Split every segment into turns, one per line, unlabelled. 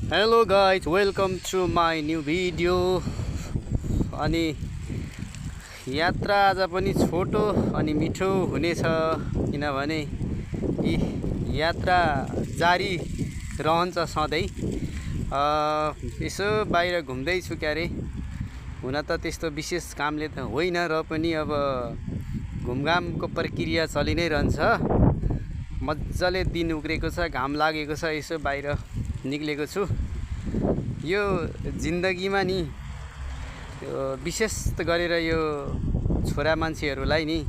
Hello guys, welcome to my new video. अनि यात्रा आज पनि छोटो अनि मिठो हुनेछ, किनभने यी यात्रा जारी रहन्छ सधैँ। यसो बाहिर घुम्दैछु क्यारे। हुन त त्यस्तो विशेष कामले त होइन, र पनि अब घुमघामको प्रक्रिया चलि नै रहन्छ। मजाले दिन उक्रेको छ, घाम लागेको छ, यसो बाहिर निक्लेको छु। यो जिन्दगीमा नि विशेष गरेर यो छोरा मान्छेहरूलाई नि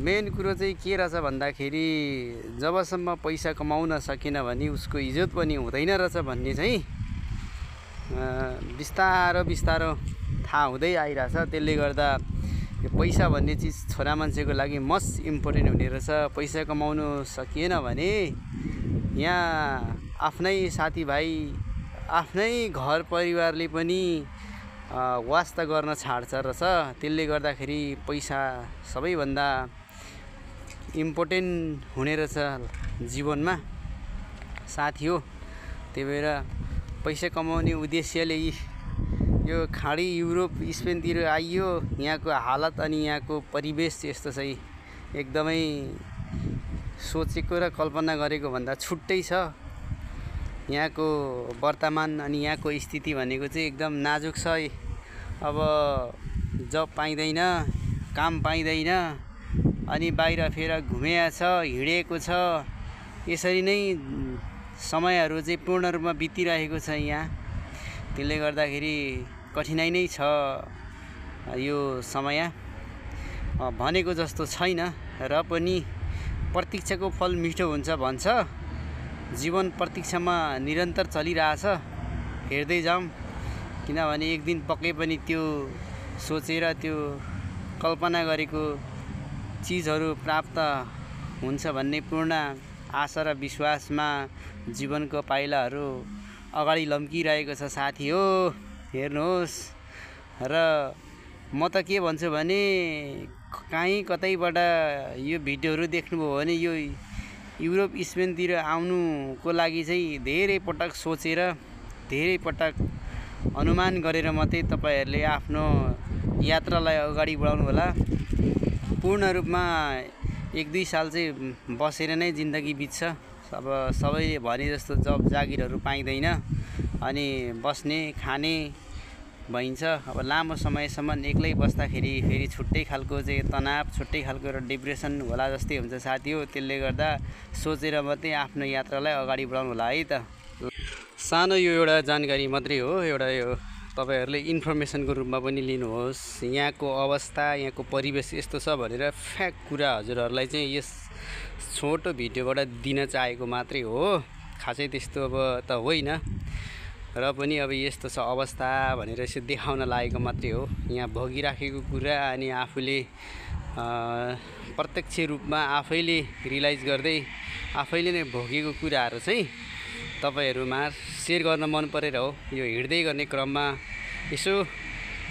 मेन कुरो चाहिँ के रहेछ भन्दाखेरि, जबसम्म पैसा कमाउन सकेन भने उसको इज्जत पनि हुँदैन रहेछ भन्ने चाहिँ बिस्तारो बिस्तारो थाहा हुँदै आइरहेछ। त्यसले गर्दा यो पैसा भन्ने चिज छोरा मान्छेको लागि मोस्ट इम्पोर्टेन्ट हुने रहेछ। पैसा कमाउनु सकिएन भने यहाँ आफ्नै साथीभाइ, आफ्नै घर परिवारले पनि वास्ता गर्न छाड्छ रहेछ। त्यसले गर्दाखेरि पैसा सबैभन्दा इम्पोर्टेन्ट हुने रहेछ जीवनमा साथी हो। त्यही भएर पैसा कमाउने उद्देश्यले यो खाडी युरोप स्पेनतिर आइयो। यहाँको हालत अनि यहाँको परिवेश यस्तो चाहिँ एकदमै सोचेको र कल्पना गरेको भन्दा छुट्टै छ। यहाँको वर्तमान अनि यहाँको स्थिति भनेको चाहिँ एकदम नाजुक छ। अब जब पाइँदैन, काम पाइँदैन, अनि बाहिर फेर घुमेको छ, हिँडेको छ, यसरी नै समयहरू चाहिँ पूर्ण रूपमा बितिरहेको छ यहाँ। त्यसले गर्दाखेरि कठिनाइ नै छ यो समय। भनेको जस्तो छैन, र पनि प्रतीक्षाको फल मिठो हुन्छ भन्छ। जीवन प्रतीक्षामा निरन्तर चलिरहेछ। हेर्दै जाऊँ, किनभने एक दिन पक्कै पनि त्यो सोचेर त्यो कल्पना गरेको चिजहरू प्राप्त हुन्छ भन्ने पूर्ण आशा र विश्वासमा जीवनको पाइलाहरू अगाडि लम्किरहेको छ साथी हो। हेर्नुहोस्, र म त के भन्छु भने, कहीँ कतैबाट यो भिडियोहरू देख्नुभयो भने यो युरोप स्पेनतिर आउनुको लागि चाहिँ धेरै पटक सोचेर, धेरै पटक अनुमान गरेर मात्रै तपाईँहरूले आफ्नो यात्रालाई अगाडि बढाउनु होला। पूर्ण रूपमा 1-2 साल चाहिँ बसेर नै जिन्दगी बित्छ। अब सबैले भने जस्तो जब जागिरहरू पाइँदैन, अनि बस्ने खाने भइन्छ। अब लामो समयसम्म एक्लै बस्दाखेरि फेरि छुट्टै खालको चाहिँ तनाव, छुट्टै खालको र डिप्रेसन होला जस्तै हुन्छ साथी हो। त्यसले गर्दा सोचेर मात्रै आफ्नो यात्रालाई अगाडि बढाउनु होला है त। सानो यो एउटा जानकारी मात्रै हो, एउटा यो तपाईँहरूले इन्फर्मेसनको रूपमा पनि लिनुहोस्। यहाँको अवस्था, यहाँको परिवेश यस्तो छ भनेर फ्याक्ट कुरा हजुरहरूलाई चाहिँ यस छोटो भिडियोबाट दिन चाहेको मात्रै हो। खासै त्यस्तो अब त होइन, र पनि अब यस्तो छ अवस्था भनेर यसो देखाउन लागेको मात्रै हो। यहाँ भोगिराखेको कुरा अनि आफूले प्रत्यक्ष रूपमा आफैले रियलाइज गर्दै आफैले नै भोगेको कुराहरू चाहिँ तपाईँहरूमा सेयर गर्न मन परेर हो। यो हिँड्दै गर्ने क्रममा यसो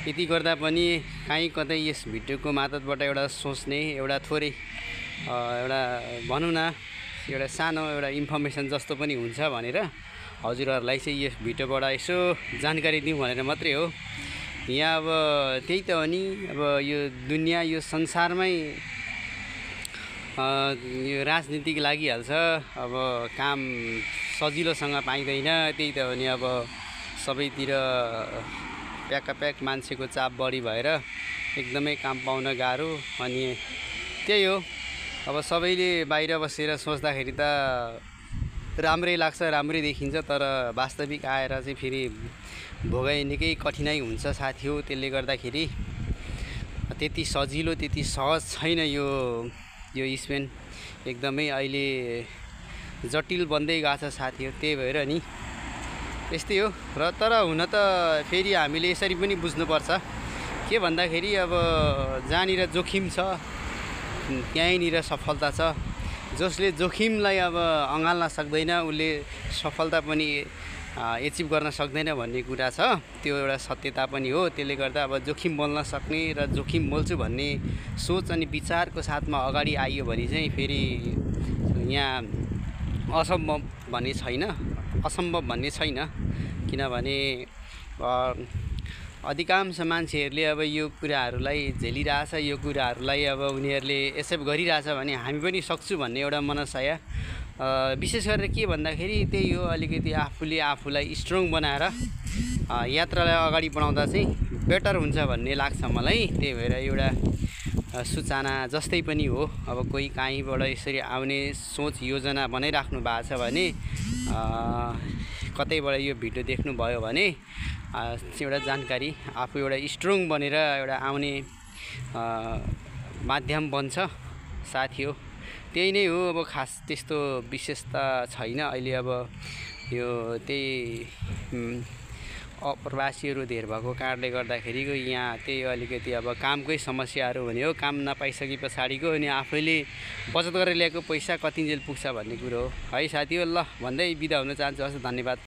यति गर्दा पनि काहीँ कतै यस भिडियोको मातहतबाट एउटा सोच्ने, एउटा थोरै एउटा भनौँ न, एउटा सानो एउटा इन्फर्मेसन जस्तो पनि हुन्छ भनेर हजुरहरूलाई चाहिँ यस भिडियोबाट यसो जानकारी दिउँ भनेर मात्रै हो। यहाँ अब त्यही त हो नि, अब यो दुनियाँ, यो संसारमै यो राजनीतिक लागिहाल्छ। अब काम सजिलोसँग पाइँदैन। त्यही त हो नि, अब सबैतिर प्याकाप्याक मान्छेको चाप बढी भएर एकदमै काम पाउन गाह्रो। अनि त्यही हो, अब सबैले बाहिर बसेर सोच्दाखेरि त राम्रै लाग्छ, राम्रै देखिन्छ, तर वास्तविक आएर चाहिँ फेरि भोगाइ निकै कठिनाइ हुन्छ साथी हो। त्यसले गर्दाखेरि त्यति सजिलो, त्यति सहज छैन यो स्पेन। एकदमै अहिले जटिल बन्दै गएको छ साथी हो। त्यही भएर नि यस्तै हो। र तर हुन त फेरि हामीले यसरी पनि बुझ्नुपर्छ के भन्दाखेरि, अब जहाँनिर जोखिम छ त्यहीँनिर सफलता छ। जसले जोखिमलाई अब अँगाल्न सक्दैन उसले सफलता पनि एचिभ गर्न सक्दैन भन्ने कुरा छ। त्यो एउटा सत्यता पनि हो। त्यसले गर्दा अब जोखिम बोल्न सक्ने र जोखिम बोल्छु भन्ने सोच अनि विचारको साथमा अगाडि आइयो भने चाहिँ फेरि यहाँ असम्भव भन्ने छैन। असम्भव भन्ने छैन, किनभने अधिकांश मान्छेहरूले अब यो कुराहरूलाई झेलिरहेछ, यो कुराहरूलाई अब उनीहरूले एक्सेप्ट गरिरहेछ भने हामी पनि सक्छु भन्ने एउटा मनसाय। विशेष गरेर के भन्दाखेरि त्यही हो, अलिकति आफूले आफूलाई स्ट्रङ बनाएर यात्रालाई अगाडि बढाउँदा चाहिँ बेटर हुन्छ भन्ने लाग्छ मलाई। त्यही भएर एउटा सूचना जस्तै पनि हो। अब कोही काहीँबाट यसरी आउने सोच योजना बनाइराख्नु भएको छ भने, कतैबाट यो भिडियो देख्नुभयो भने एउटा जानकारी, आफू एउटा स्ट्रङ बनेर एउटा आउने माध्यम बन्छ साथी हो। त्यही नै हो, अब खास त्यस्तो विशेषता छैन अहिले। अब यो त्यही अप्रवासीहरू धेर भएको कारणले गर्दाखेरिको यहाँ त्यही अलिकति अब कामकै समस्याहरू भने हो। काम नपाइसके पछाडिको अनि आफैले बचत गरेर ल्याएको पैसा कतिन्जेल पुग्छ भन्ने कुरो हो है साथी हो। ल भन्दै बिदा हुन चाहन्छु। हस्, धन्यवाद।